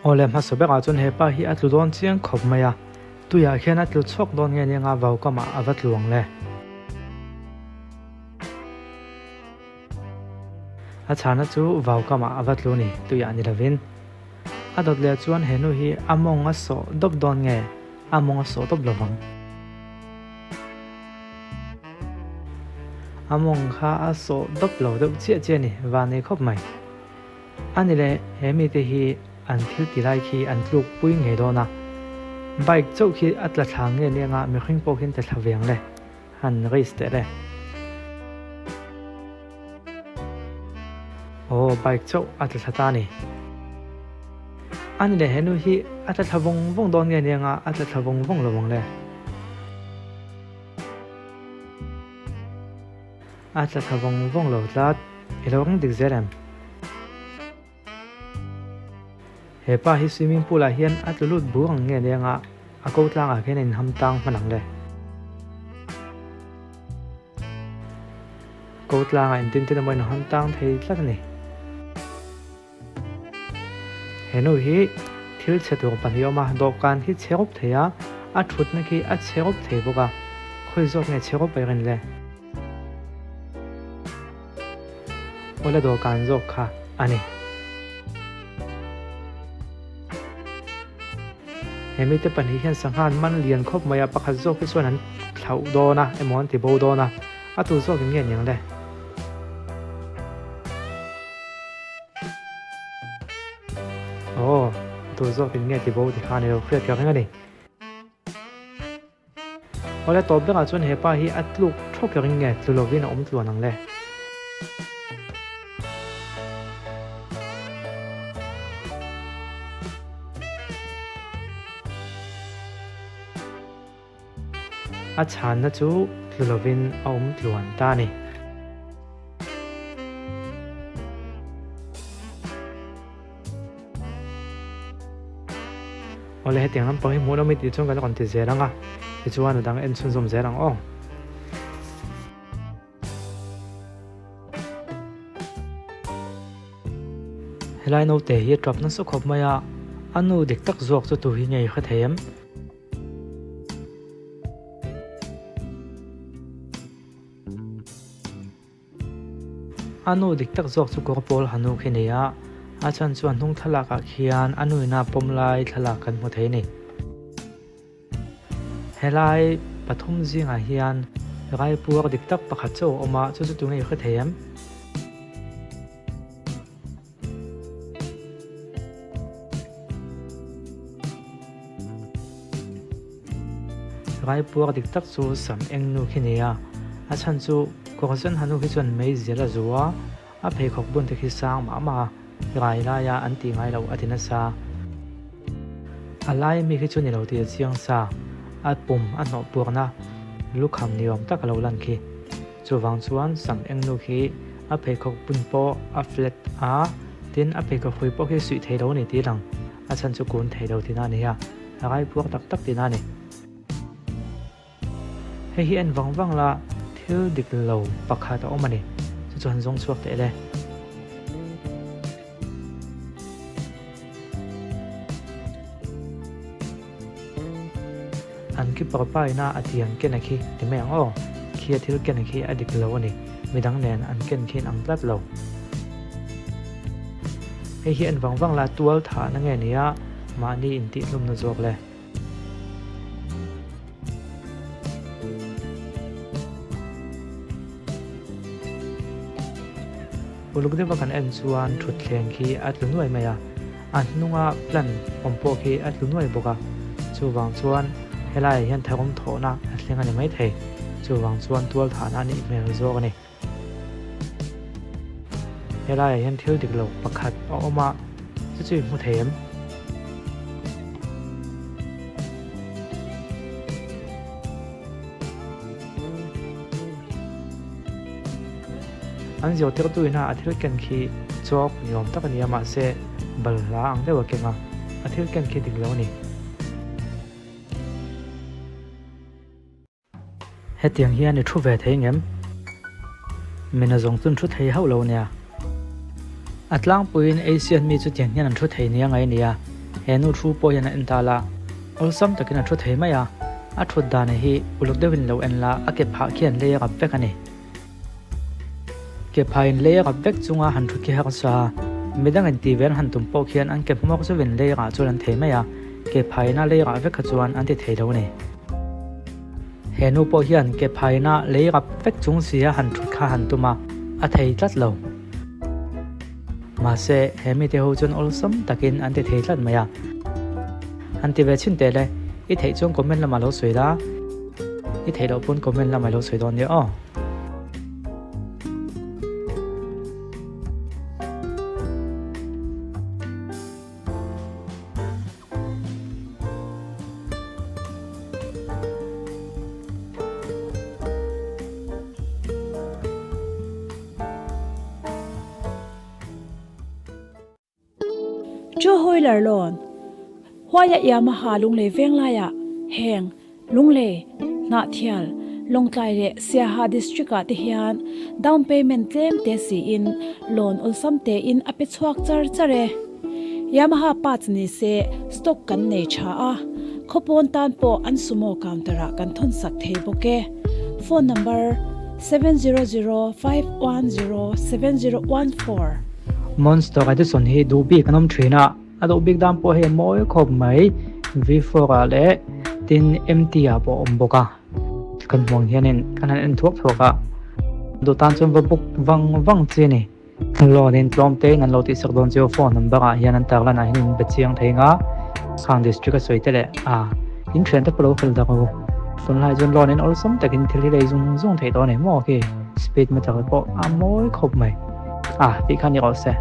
Awle hmasa berah chuan he pa hi a tlu dawn chiang khawp mai a, tuiah khian a tlu chhuak dawn nge nia nga vau kamah a va tlu ang le. A chhana chu vau kamah a va tlu ni, tuiah ni lovin. A dawt leh chuan he nu hi a mawng a sawh dawp dawn nge a mawng a sawh dawp lovang. A mawng kha a sawh dawp lo deuh chiah chiah a ni, van nei khawp mai. A ni le, he mite hi an thil ti lai khi an tluk pui ngei dawn a, bike chauh khi a tla thla nge nia nga mihring pawh khian tla thla ve ang le, han race teh le. Aw, bike chauh a tla thla ta a ni. A ni le, he nu hi a tla thla vawng vawng dawn nge nia nga a tla thla vawng vawng lo ang le. A tla thla vawng vawng lo tlat, i lo ring dik zel em? He pa hi swimming pool ah hian a tlu lut bur ang nge leng a, a ko tlang ah khian a inham tang hman ang le. Ko tlang ah engtin tin emaw a inham tang thei tlat a ni. He nu hi thil chhe tur pahnih a awm a, dawhkan hi chhe rawp thei a, a thutna khi a chhe rawp thei bawk a, khawi zawk nge chhe rawp a rin le? Awle dawhkan zawk kha a ni. He mite pahnih hian sangha an man lian khawp mai a, pakhat zawk hi chuan an thlauh dawn a emaw an ti bo dawn a, a tu zawkin nge niang le? Aw, tu zawkin nge ti bo ti kha a ni lo, hriat ka ring a ni. Awle tawp berah chuan he pa hi a tluk thawk ring nge tlu lovin a awm tluan ang le. A chhanna chu tlu lovin a awm tluan ta a ni. Awle hetiang lampang hi hmuh lo mai tih chuan kan rawn ti zel ang a, tichuan a dang en chhunzawm zel ang aw. Helai naute hi a tap nasa khawp mai a, a nu dik tak zawk chu tu hi nge i hre thei em? A nu dik tak zawk chu kawr pawl ha nu khi a ni a, a chhan chu a hnung thlalak ah khian a nuina pawm lai thlalak kan hmu thei a ni. Helai pathum zingah hian raipuar dik tak pakhat chauh a awm a, chu chu tunge i hre thei em? Raipuar dik tak chu sam eng nu khi nia, a chhan chu kawrzen ha nu khi chuan mei zel a zu a, a pheikhawk bun te khi sang mah mah a, rai laia an tih ngai loh a ti nasa. A lai mi khi chu ni lo tih a chiang sa, a pum a hnawh puarna lukham ni awm tak a lo lan khi. Chuvang chuan sam eng nu khi a pheikhawk bun pawh a flat a, tin a pheikhawk hrui pawh khi suih thei lo a ni tih lang, a chhan chu kun thei lo tihna a ni a. A raipuak tak tak tihna a ni. Hei hi en vang vang la, thil dik lo pakhat a awm a ni. Chu chu han zawng chhuak teh le. An keeper pa ina a tiang ken a khi ti mai ang aw. Khi a thil ken a khi a dik lo a ni. Midang nen an ken khi an ang tlat lo. Hei hi en vang vang la tual thahna nge nia mahni intihhlumna zawk le. Uluk deuha kan en chuan thutthleng khi a tlu nuai mai a, a hnunga plan awm pawh khi a tlu nuai bawk a, chuvang chuan helaiah hian tharum thawhna a thleng a ni maithei, chuvang chuan tual thahna a nih hmel zawk a ni. Helaiah hian thil dik lo pakhat a awm a, chu chu i hmu thei em? An zirtirtu ina a thil ken khi chawk ni awm tak a ni a, mahse balhla ang deuh a keng a, a thil ken khi dik lo a ni. Hetiang hian i thu ve thei ngem? Mina zawng chun thu thei hauh lo nia. A tlangpuiin Asian mi chutiang hian an thu thei nia ngai nia. He nu thu pawh hian a en ta la, awlsam takin a thu thei mai a, a thut dan hi uluk deuhin lo en la, a ke phah khian lei a rap vek a ni. Ke phah in lei a rap vek chunga han thut khi harsa a, midang in tih ve an han tum pawh khian an ke hmawk zeuhin lei rah chuan an thei mai a, ke phah ina lei rah vek kha chuan an ti thei lo a ni. He nu pawh hian ke phah ina lei rap vek chung si a han thut kha han tum a, a thei tlat lo. Mahse, he mite ho chuan awlsam takin an ti thei tlat mai a. Han ti ve chhin teh le, i theih chuan comment lamah lo sawi la, i theih loh pawn comment lamah i lo sawi dawn nia aw. Joe Hoyler Lawn, Huaia Yamaha Lunglei Venglaiah heng Lunglei, Hnahthial, Lawngtlai leh Siaha District ah te hian down payment tlem te siin loan awlsam tein a pe chhuak char char e. Yamaha parts ni se stock kan nei tha a, khawpawn tan pawh an sumo counter ah kan thawn sak thei bawk e. Phone number, 7005107014. Monster Edison hi duh bik an awm thin a. A duh bik dan pawh hei a mawi khawp mai, V4 ah leh tin MT ah pawh a awm bawk a, kan hmuh ang hianin kan han en thuak thuak a, duh tan chuan va book vang vang chi a ni. Loan in tlawm te in an lo tih sak dawn chu phone number ah hian an tar lan ah hian in be chiang thei ang a, khang district a sawi te leh a in thian te pawh lo fel dak u. Tunlai chuan loan in awlsam takin thil hi lei zung zung theih dawn a ni maw khi speed meter pawh a mawi khawp mai a tih kha ni rawh se.